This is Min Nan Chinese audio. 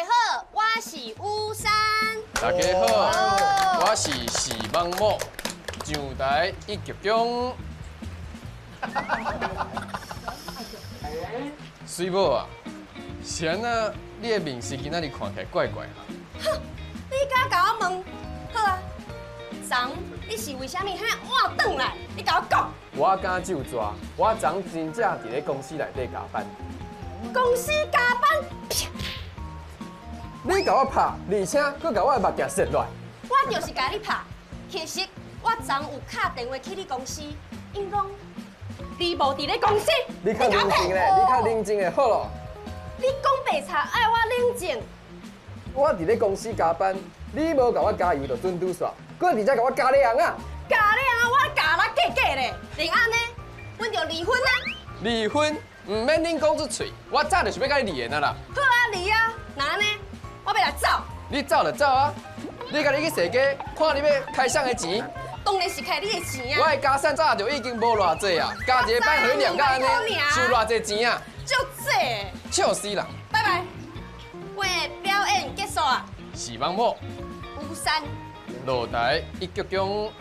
好，我是雨珊。大家好，我是視網膜，上台一鞠躬。水某啊，是按怎？你的面色今仔日看起來怪怪哈？哼，你敢共我問？好啊，昨你是為啥物遐晚轉來？你共我講。我敢咒逝，我昨真正佇咧公司內底加班。公司加班？你共我拍，而且閣共我的目鏡摔落來。我就是共你拍。其實我昨有敲電話去你公司，𪜶講你無佇咧公司。你較冷靜咧，你較冷靜的好囉。你講白賊，愛我冷靜。我佇咧公司加班，你無共我加油就準拄煞，閣佇遮共我咬咧尪仔。咬咧尪仔，我咬得假假咧，另按呢，阮就離婚啊。離婚？毋免恁講出喙，我早就想欲共你離緣啊啦。好啊，離啊，那按呢，我欲來走。你走就走啊，你家己去踅街，看你欲開啥个錢。當然是開你的錢啊！我的家產早就已經無偌濟啊，加一个班予你念到按呢，收偌濟錢啊？足濟。笑死人！拜拜。我的表演結束啊。視網膜。雨珊。落台一鞠躬。